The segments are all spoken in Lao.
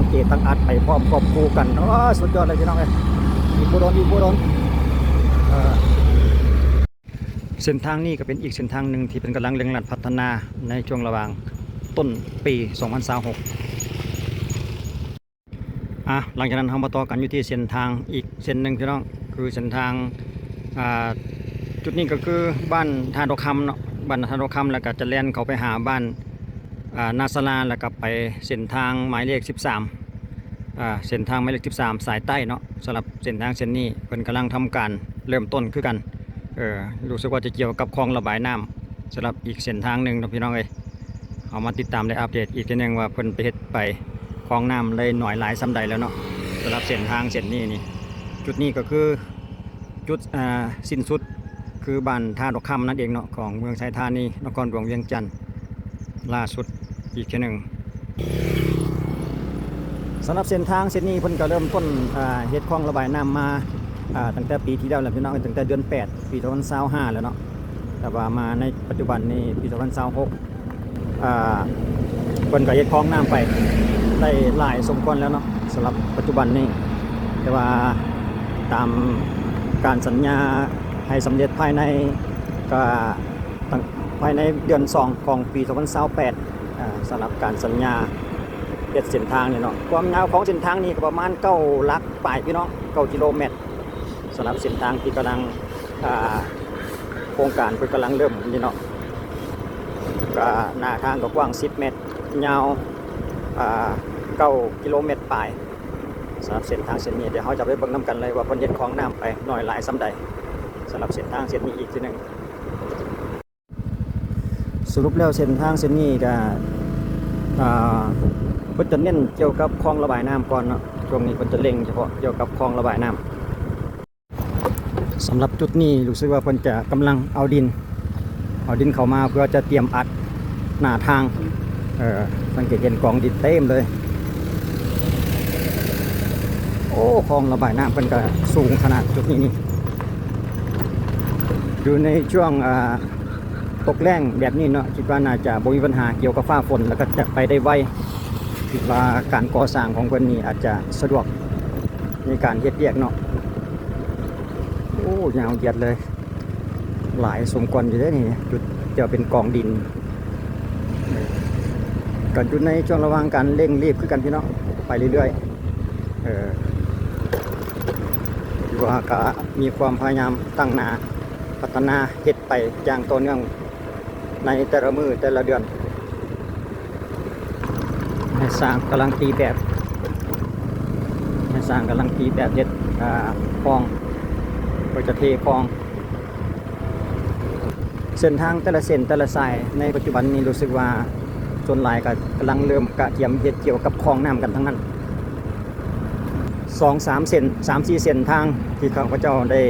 ເກດ ຕັ້ງອັດໄປພ້ອມຄວບຄູ່ກັນ. ໂອ້ ສຸດຍອດເລີຍພີ່ນ້ອງເອີຍ. ອີກບໍ່ດົນ ອີກບໍ່ດົນ ເອີ ເສັ້ນທາງນີ້ກໍເປັນອີກເສັ້ນທາງໜຶ່ງທີ່ເພິ່ນກຳລັງເລັ່ງລັດພັດທະນາໃນຊ່ວງລະຫວ່າງຕົ້ນປີສອງພັນຊາວຫົກ. ອ່ະ ຫຼັງຈາກນັ້ນເຮົາມາຕໍ່ກັນຢູ່ທີ່ເສັ້ນທາງອີກເສັ້ນໜຶ່ງພີ່ນ້ອງ ຄືເສັ້ນທາງ ອ່າ ຈຸດນີ້ກໍຄືບ້ານທ່າດອກຄຳເນາະ ບ້ານທ່າດອກຄຳ ແລ້ວກໍຈະແລ່ນເຂົ້າໄປຫາບ້ານ ອ່າ ນາສາລາ ແລ້ວກໍໄປເສັ້ນທາງໝາຍເລກສິບສາມ ອ່າ ເສັ້ນທາງໝາຍເລກສິບສາມ ສາຍໃຕ້ເນາະ. ສຳລັບເສັ້ນທາງເສັ້ນນີ້ເພິ່ນກຳລັງທຳການເລີ່ມຕົ້ນຄືກັນ ເອີ ຮູ້ສຶກວ່າຈະກ່ຽວກັບຄອງລະບາຍນ້ຳ ສຳລັບອີກເສັ້ນທາງໜຶ່ງເນາະພີ່ນ້ອງເອີຍ. ເຮົາມາຕິດຕາມ ແລະ ອັບເດດອີກເທື່ອໜຶ່ງວ່າເພິ່ນໄປເຮັດໄປຄອງນ້ຳໄດ້ໜ້ອຍຫຼາຍສ່ຳໃດແລ້ວເນາະ. ສຳລັບເສັ້ນທາງເສັ້ນນີ້ນີ້ ຈຸດນີ້ກໍຄືຈຸດ ອ່າ ສິ້ນສຸດ ຄືບ້ານທ່າດອກຄຳນັ້ນເອງເນາະ ຂອງເມືອງໄຊທານີ ນະຄອນຫຼວງວຽງຈັນ ລ່າສຸດອີກເທື່ອໜຶ່ງ. ສຳລັບເສັ້ນທາງເສັ້ນນີ້ເພິ່ນກໍເລີ່ມຕົ້ນ ອ່າ ເຮັດຄອງລະບາຍນ້ຳມາ ອ່າ ຕັ້ງແຕ່ປີທີ່ແລ້ວແລ້ວພີ່ນ້ອງ ຕັ້ງແຕ່ເດືອນແປດ ປີສອງພັນຊາວຫ້າແລ້ວເນາະ. ແຕ່ວ່າມາໃນປັດຈຸບັນນີ້ ປີສອງພັນຊາວຫົກ ອ່າ ເພິ່ນກໍເຮັດຄອງນ້ຳໄປໄດ້ຫຼາຍສົມຄວນແລ້ວເນາະ ສຳລັບປັດຈຸບັນນີ້. ແຕ່ວ່າຕາມການສັນຍາໃຫ້ສຳເລັດພາຍໃນ ກໍຕັ້ງ ພາຍໃນເດືອນສອງຂອງປີສອງພັນຊາວແປດ ອ່າ ສຳລັບການສັນຍາເຮັດເສັ້ນທາງນີ້ເນາະ. ຄວາມຍາວຂອງເສັ້ນທາງນີ້ກໍປະມານເກົ້າຫຼັກປາຍ ພີ່ນ້ອງ ເກົ້າກິໂລແມັດ. ສຳລັບເສັ້ນທາງທີ່ກຳລັງ ອ່າ ໂຄງການເພິ່ນກຳລັງເລີ່ມນີ້ເນາະ ກໍໜ້າທາງກໍກວ້າງສິບແມັດ ຍາວ ອ່າ ເກົ້າກິໂລແມັດປາຍ. ສຳລັບເສັ້ນທາງເສັ້ນນີ້ ດຽວເຮົາຈະໄປເບິ່ງນຳກັນເລີຍວ່າເພິ່ນເຮັດຄອງນ້ຳໄປໜ້ອຍຫຼາຍສ່ຳໃດ ສຳລັບເສັ້ນທາງເສັ້ນນີ້ອີກທີໜຶ່ງ. ສະຫຼຸບແລ້ວເສັ້ນທາງເສັ້ນນີ້ກະ ອ່າ ເພິ່ນຈະເນັ້ນກ່ຽວກັບຄອງລະບາຍນ້ຳກ່ອນເນາະ. ຊ່ວງນີ້ເພິ່ນຈະເລັ່ງສະເພາະກ່ຽວກັບຄອງລະບາຍນ້ຳ. ສຳລັບຈຸດນີ້ຮູ້ສຶກວ່າເພິ່ນຈະກຳລັງເອົາດິນ ເອົາດິນເຂົ້າມາເພື່ອຈະຕຽມອັດໜ້າທາງ. ເອີ ສັງເກດເຫັນກອງດິນເຕັມເລີຍ. ໂອ້ ຄອງລະບາຍນ້ຳເພິ່ນກະສູງຂະໜາດຈຸດນີ້ນີ້. ຢູ່ໃນຊ່ວງ ອ່າ ຕົກແລ້ງແບບນີ້ເນາະ ຄິດວ່າໜ້າຈະບໍ່ມີບັນຫາກ່ຽວກັບຟ້າຝົນ ແລ້ວກໍຈະໄປໄດ້ໄວ. ຄິດວ່າການກໍ່ສ້າງຂອງເພິ່ນນີ້ອາດຈະສະດວກໃນການເຮັດວຽກເນາະ. ໂອ້ ຍາວຢຽດເລີຍ ຫຼາຍສົມຄວນຢູ່ເດ້ນີ້ ຈຸດທີ່ເປັນກອງດິນ. ກໍຢູ່ໃນຊ່ວງລະຫວ່າງການເລັ່ງລີບຄືກັນພີ່ນ້ອງ ໄປເລື້ອຍໆ. ເອີ ຖືວ່າກໍມີຄວາມພະຍາຍາມຕັ້ງໜ້າພັດທະນາເຮັດໄປຢ່າງຕໍ່ເນື່ອງໃນແຕ່ລະມື້ແຕ່ລະເດືອນ. ນາຍຊ່າງກຳລັງຕີແບບ ນາຍຊ່າງກຳລັງຕີແບບເຮັດ ອ່າ ຄອງ ເພື່ອຈະເທຄອງ. ເສັ້ນທາງແຕ່ລະເສັ້ນແຕ່ລະສາຍໃນປັດຈຸບັນນີ້ ຮູ້ສຶກວ່າສ່ວນຫຼາຍກໍກຳລັງເລີ່ມກະກຽມເຮັດກ່ຽວກັບຄອງນ້ຳກັນທັງນັ້ນ. ສອງສາມເສັ້ນ ສາມສີ່ເສັ້ນທາງທີ່ຂ້າພະເຈົ້າໄດ້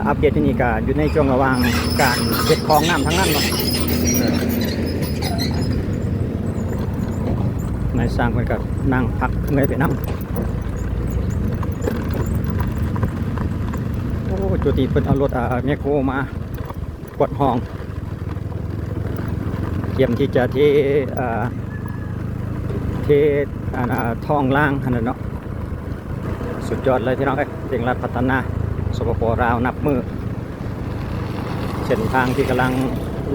ອັບເດດຢູ່ນີ້ ກໍຢູ່ໃນຊ່ວງລະຫວ່າງການເຮັດຄອງນ້ຳທັງນັ້ນເນາະ. ນາຍຊ່າງເພິ່ນກໍນັ່ງພັກເມື່ອຍໄປນຳ. ໂອ້ ຈຸດນີ້ເພິ່ນເອົາລົດ ອ່າ ແມັກໂຄມາກວດຮ່ອງ ກຽມທີ່ຈະເທ ເອີ ເທ ອັນ ອ່າ ທ້ອງລາງຫັ້ນແຫຼະເນາະ. ສຸດຍອດເລີຍພີ່ນ້ອງເອີຍ ເລັ່ງລັດພັດທະນາ ສປປ ລາວ ນັບມື້. ເສັ້ນທາງທີ່ກຳລັງ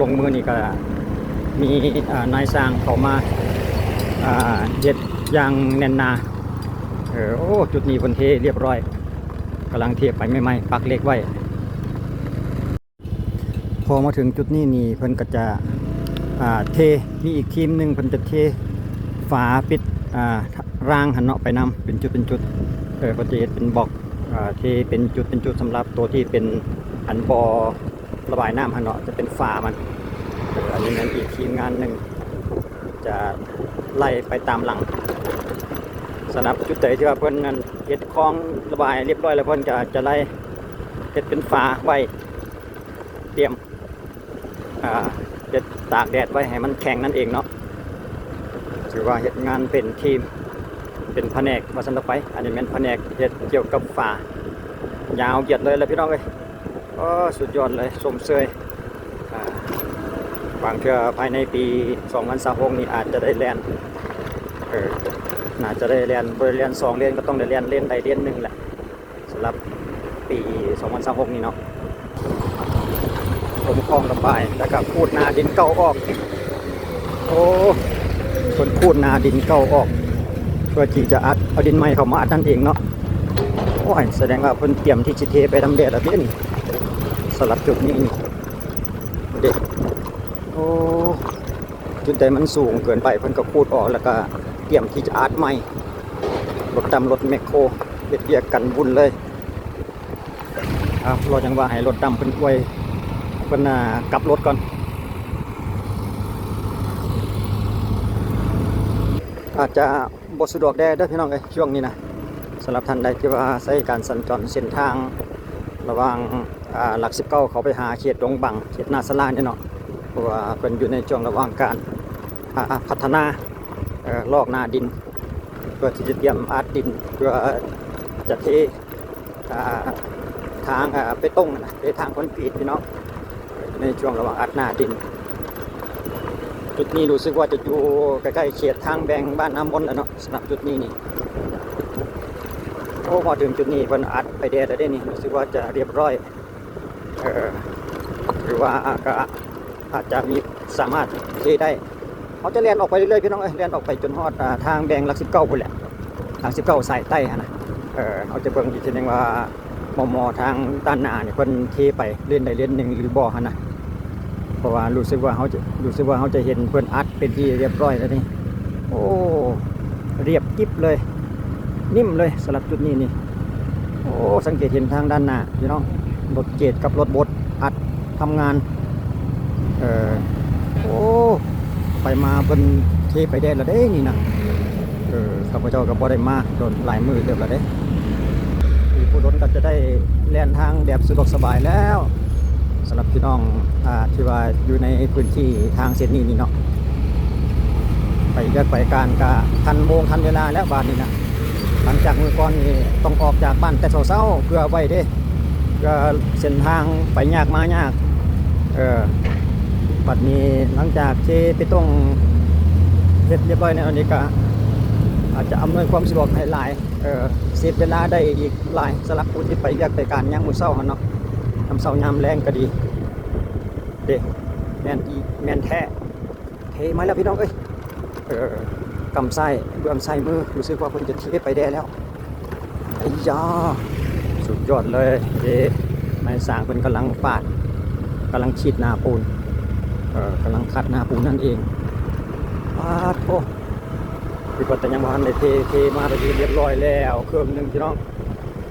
ລົງມືນີ້ກໍມີ ອ່າ ນາຍຊ່າງເຂົ້າມາ ອ່າ ເຮັດຢ່າງແໜ້ນໜາ. ເອີ ໂອ້ ຈຸດນີ້ເພິ່ນເທລຽບຮ້ອຍ ກຳລັງເທໄປໃໝ່ໆ ປັກເຫຼັກໄວ້. ພໍມາເຖິງຈຸດນີ້ນີ້ ເພິ່ນກໍຈະ ອ່າ ເທ ມີອີກທີມໜຶ່ງເພິ່ນຈະເທຝາປິດ ອ່າ ລາງຫັ້ນເນາະ ໄປນຳເປັນຈຸດເປັນຈຸດ. ເອີ ເພິ່ນຈະເຮັດເປັນບລັອກ ອ່າ ເທເປັນຈຸດເປັນຈຸດ ສຳລັບຕົວທີ່ເປັນອັນບໍ່ລະບາຍນ້ຳຫັ້ນເນາະ ຈະເປັນຝາມັນ. ເອີ ອັນນີ້ແມ່ນອີກທີມງານໜຶ່ງຈະໄລ່ໄປຕາມຫຼັງ. ສຳລັບຈຸດໃດທີ່ວ່າເພິ່ນນັ້ນເຮັດຄອງລະບາຍລຽບຮ້ອຍແລ້ວ ເພິ່ນກໍຈະໄລ່ເຮັດເປັນຝາໄວ້ ຕຽມ ອ່າ ເຮັດຕາກແດດໄວ້ໃຫ້ມັນແຂງນັ້ນເອງເນາະ. ຖືວ່າເຮັດງານເປັນທີມ ເປັນພະແນກວ່າຊັ້ນເຖາະໄປ. ອັນນີ້ແມ່ນພະແນກເຮັດກ່ຽວກັບຝາ ຍາວຢຽດເລີຍລະພີ່ນ້ອງເອີຍ. ໂອ້ ສຸດຍອດເລີຍ ຊົມເຊີຍ. ອ່າ ບາງເທື່ອພາຍໃນປີສອງພັນຊາວຫົກນີ້ອາດຈະໄດ້ແລ່ນ ເອີ ໜ້າຈະໄດ້ແລ່ນ ບໍ່ໄດ້ແລ່ນສອງເລນ ກໍຕ້ອງໄດ້ແລ່ນເລນໃດເລນໜຶ່ງແຫຼະ ສຳລັບປີສອງພັນຊາວຫົກນີ້ເນາະ. ລົມຄອງລະບາຍ ແລ້ວກໍຂູດໜ້າດິນເກົ່າອອກ. ໂອ້ ເພິ່ນຂູດໜ້າດິນເກົ່າອອກ ເພື່ອທີ່ຈະອັດເອົາດິນໃໝ່ເຂົ້າມາອັດນັ້ນເອງເນາະ. ໂອ້ຍ ສະແດງວ່າເພິ່ນຕຽມທີ່ຊິເທໄປນຳແດ່ລະເດນີ້ ສຳລັບຈຸດນີ້ນີ້ເດ້. ໂອ້ ຈຸດໃດມັນສູງເກີນໄປ ເພິ່ນກໍຂູດອອກ ແລ້ວກໍຕຽມທີ່ຈະອັດໃໝ່. ລົດດຳ ລົດແມັກໂຄ ເຮັດວຽກກັນວຸ່ນເລີຍ. ເອົາ ລໍຈັງຫວະໃຫ້ລົດດຳເພິ່ນອວຍ ເພິ່ນ ອ່າ ກັບລົດກ່ອນ. ອາດຈະບໍ່ສະດວກແດ່ເດີພີ່ນ້ອງເອີຍ ຊ່ວງນີ້ນະ. ສຳລັບທ່ານໃດທີ່ວ່າໃຊ້ການສັນຈອນເສັ້ນທາງລະຫວ່າງ ອ່າ ຫຼັກສິບເກົ້າ ເຂົ້າໄປຫາເຂດດົງບັງ ເຂດນາສາລານີ້ເນາະ ເພາະວ່າເພິ່ນຢູ່ໃນຊ່ວງລະຫວ່າງການ ອ່າ ພັດທະນາ ເອີ ລອກໜ້າດິນ ເພື່ອທີ່ຈະຕຽມອັດດິນ ເພື່ອຈະເທ ອ່າ ທາງ ອ່າ ເປຕົງນະ ເທທາງຄອນກຣີດພີ່ນ້ອງ ໃນຊ່ວງລະຫວ່າງອັດໜ້າດິນ. ຈຸດນີ້ຮູ້ສຶກວ່າຈະຢູ່ໃກ້ໆເຂດທາງແບ່ງບ້ານນາມົນແຫຼະເນາະ ສຳລັບຈຸດນີ້ນີ້. ໂອ້ ມາເຖິງຈຸດນີ້ເພິ່ນອັດໄປແດ່ແລ້ວເດ້ນີ້ ຮູ້ສຶກວ່າຈະຮຽບຮ້ອຍ ເອີ ຫຼືວ່າກໍອາດຈະມີ ສາມາດເທໄດ້. ເຮົາຈະແລ່ນອອກໄປເລື້ອຍໆ ພີ່ນ້ອງເອີຍ ແລ່ນອອກໄປຈົນຮອດ ອ່າ ທາງແບ່ງຫຼັກສິບເກົ້າພຸ້ນແຫຼະ ຫຼັກສິບເກົ້າສາຍໃຕ້ຫັ້ນນະ. ເອີ ເຮົາຈະເບິ່ງອີກເທື່ອໜຶ່ງວ່າ ໝໍ່ໆ ທາງດ້ານໜ້ານີ້ເພິ່ນເທໄປເລນໃດເລນໜຶ່ງຫຼືບໍ່ຫັ້ນນະ ເພາະວ່າຮູ້ສຶກວ່າເຮົາຈະ ຮູ້ສຶກວ່າເຮົາຈະເຫັນເພິ່ນອັດເປັນທີ່ຮຽບຮ້ອຍແລ້ວນີ້. ໂອ້ ລຽບກິບເລີຍ ນິ້ມເລີຍ ສຳລັບຈຸດນີ້ນີ້. ໂອ້ ສັງເກດເຫັນທາງດ້ານໜ້າພີ່ນ້ອງ ລົດເກດກັບລົດບົດອັດທຳງານ. ເອີ ໂອ້ ໄປມາເພິ່ນເທໄປແດ່ລະເດ້ນີ້ນະ. ເອີ ຂ້າພະເຈົ້າກໍບໍ່ໄດ້ມາດົນຫຼາຍມື້ເຕີບລະເດ້. ອີກບໍ່ດົນກໍຈະໄດ້ແລ່ນທາງແບບສະດວກສະບາຍແລ້ວ ສຳລັບພີ່ນ້ອງ ອ່າ ທີ່ວ່າຢູ່ໃນພື້ນທີ່ທາງເສັ້ນນີ້ນີ້ເນາະ. ໄປວຽກໄປການກະທັນໂມງທັນເວລາແລ້ວບາດນີ້ນະ. ຫຼັງຈາກມື້ກ່ອນນີ້ຕ້ອງອອກຈາກບ້ານແຕ່ເຊົ້າໆ ເພື່ອໄວເດ້ ເພື່ອເສັ້ນທາງໄປຍາກມາຍາກ. ເອີ ບັດນີ້ຫຼັງຈາກເທເປຕົງເຮັດຮຽບຮ້ອຍແລ້ວ ອັນນີ້ກະອາດຈະອຳນວຍຄວາມສະດວກໃຫ້ຫຼາຍ ເອີ ເຊບເວລາໄດ້ອີກຫຼາຍ ສຳລັບຜູ້ທີ່ໄປວຽກໄປການຍາມມື້ເຊົ້າຫັ້ນເນາະ. ຍາມເຊົ້າຍາມແລງກໍດີເດ້ ແມ່ນອີ ແມ່ນແທ້. ເທມາແລ້ວພີ່ນ້ອງເອີຍ ເອີ ກຳຊ້າຍ ເບື້ອງຊ້າຍມື ຮູ້ສຶກວ່າເພິ່ນຈະເທໄປແດ່ແລ້ວ. ໄອ້ຢາ ສຸດຍອດເລີຍເດ້. ນາຍຊ່າງເພິ່ນກຳລັງປາດ ກຳລັງຂີດໜ້າປູນ ເອີ ກຳລັງຂັດໜ້າປູນນັ້ນເອງ. ປາດໂທ້ ຄືວ່າແຕ່ຍັງບໍ່ທັນໄດ້ເທ ເທມາເປັນທີ່ຮຽບຮ້ອຍແລ້ວເຄິ່ງໜຶ່ງພີ່ນ້ອງ.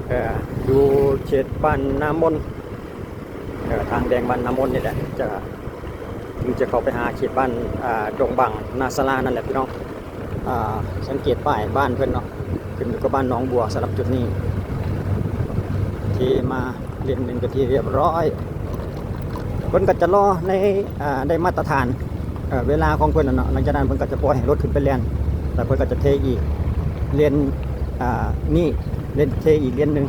ເອີ ຢູ່ເຂດບ້ານນາມົນ ເອີ ທາງແບ່ງບ້ານນາມົນນີ້ແຫຼະ ຈະ ເຖິງຈະເຂົ້າໄປຫາເຂດບ້ານ ອ່າ ດົງບັງ ນາສາລານັ້ນແຫຼະພີ່ນ້ອງ. ອ່າ ສັງເກດປ້າຍບ້ານເພິ່ນເນາະ ຂຶ້ນຢູ່ກັບບ້ານໜອງບົວ. ສຳລັບຈຸດນີ້ ເທມາເລນໜຶ່ງເປັນທີ່ຮຽບຮ້ອຍ. ເພິ່ນກໍຈະລໍໃນ ອ່າ ໄດ້ມາດຕະຖານ ເອີ ເວລາຂອງເພິ່ນນະເນາະ. ຫຼັງຈາກນັ້ນເພິ່ນກໍຈະປ່ອຍໃຫ້ລົດຂຶ້ນໄປແລ່ນ ແລ້ວເພິ່ນກໍຈະເທອີກເລນ ອ່າ ນີ້ ເລນ ເທອີກເລນໜຶ່ງ.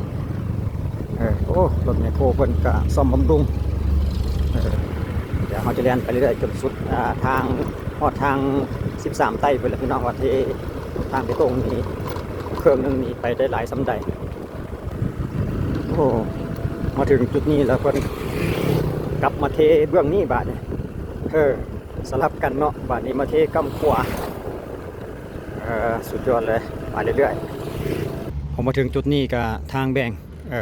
ເອີ ໂອ້ ລົດແມັກໂຄເພິ່ນກະສ້ອມບຳລຸງ. ເອີ ດຽວເຮົາຈະແລ່ນໄປເລື້ອຍໆ ຈົນສຸດ ອ່າ ທາງ ຮອດທາງສິບສາມໃຕ້ພຸ້ນແຫຼະພີ່ນ້ອງ ວ່າເທທາງໄປຕົງນີ້ ເຄິ່ງໜຶ່ງນີ້ໄປໄດ້ຫຼາຍສ່ຳໃດ. ໂອ້ ມາເຖິງຈຸດນີ້ແລ້ວເພິ່ນກັບມາເທເບື້ອງນີ້ບາດນີ້. ເອີ ສະຫຼັບກັນເນາະ ບາດນີ້ມາເທກ້ຳຂວາ. ເອີ ສຸດຍອດເລີຍ ໄປເລື້ອຍໆ. ພໍມາເຖິງຈຸດນີ້ກະທາງແບ່ງ ເອີ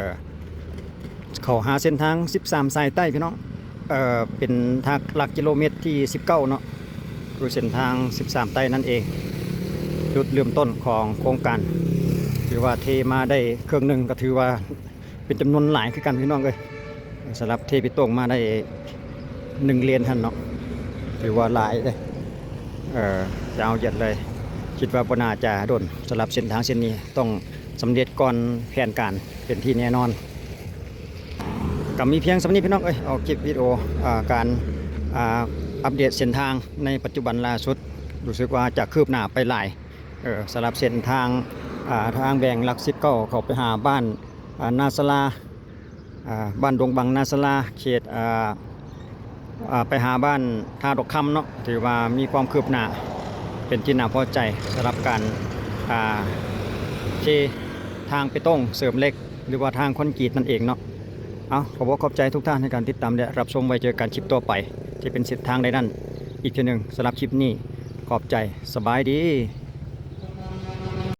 ເຂົ້າຫາເສັ້ນທາງສິບສາມສາຍໃຕ້ພີ່ນ້ອງ ເອີ ເປັນທາງຫຼັກກິໂລເມດທີສິບເກົ້າເນາະ ຄືເສັ້ນທາງສິບສາມໃຕ້ນັ້ນເອງ. ຈຸດເລີ່ມຕົ້ນຂອງໂຄງການ ຖືວ່າເທມາໄດ້ເຄິ່ງໜຶ່ງ ກໍຖືວ່າເປັນຈຳນວນຫຼາຍຄືກັນພີ່ນ້ອງເອີຍ. ສຳລັບເທເປຕົງມາໄດ້ໜຶ່ງເລນຫັ້ນເນາະ ຖືວ່າຫຼາຍເດ້. ເອີ ຍາວຢຽດເລີຍ ຄິດວ່າບໍ່ໜ້າຈະດົນ ສຳລັບເສັ້ນທາງເສັ້ນນີ້ ຕ້ອງສຳເລັດກ່ອນແຜນການເປັນທີ່ແນ່ນອນ. ກໍມີພຽງສ່ຳນີ້ພີ່ນ້ອງເອີຍ ເອົາຄລິບວິດີໂອ ອ່າ ການ ອ່າ ອັບເດດເສັ້ນທາງໃນປັດຈຸບັນລ່າສຸດ ຮູ້ສຶກວ່າຈະຄືບໜ້າໄປຫຼາຍ. ເອີ ສຳລັບເສັ້ນທາງ ອ່າ ທາງແບ່ງຫຼັກສິບເກົ້າ ເຂົ້າໄປຫາບ້ານ ອ່າ ນາສາລາ ອ່າ ບ້ານດົງບັງນາສາລາ ເຂດ ອ່າ ອ່າ ໄປຫາບ້ານທ່າດອກຄຳເນາະ ຖືວ່າມີຄວາມຄືບໜ້າເປັນທີ່ໜ້າພໍໃຈ ສຳລັບການ ອ່າ ເທທາງເປຕົງເສີມເຫຼັກ ຫຼືວ່າທາງຄອນກຣີດນັ້ນເອງເນາະ. ເອົາ ຂໍບອກຂອບໃຈທຸກທ່ານໃນການຕິດຕາມ ແລະ ຮັບຊົມ. ໄວ້ເຈີກັນຄລິບຕໍ່ໄປ ຈະເປັນເສັ້ນທາງໃດນັ້ນອີກເທື່ອໜຶ່ງ. ສຳລັບຄລິບນີ້ ຂອບໃຈ. ສະບາຍດີ.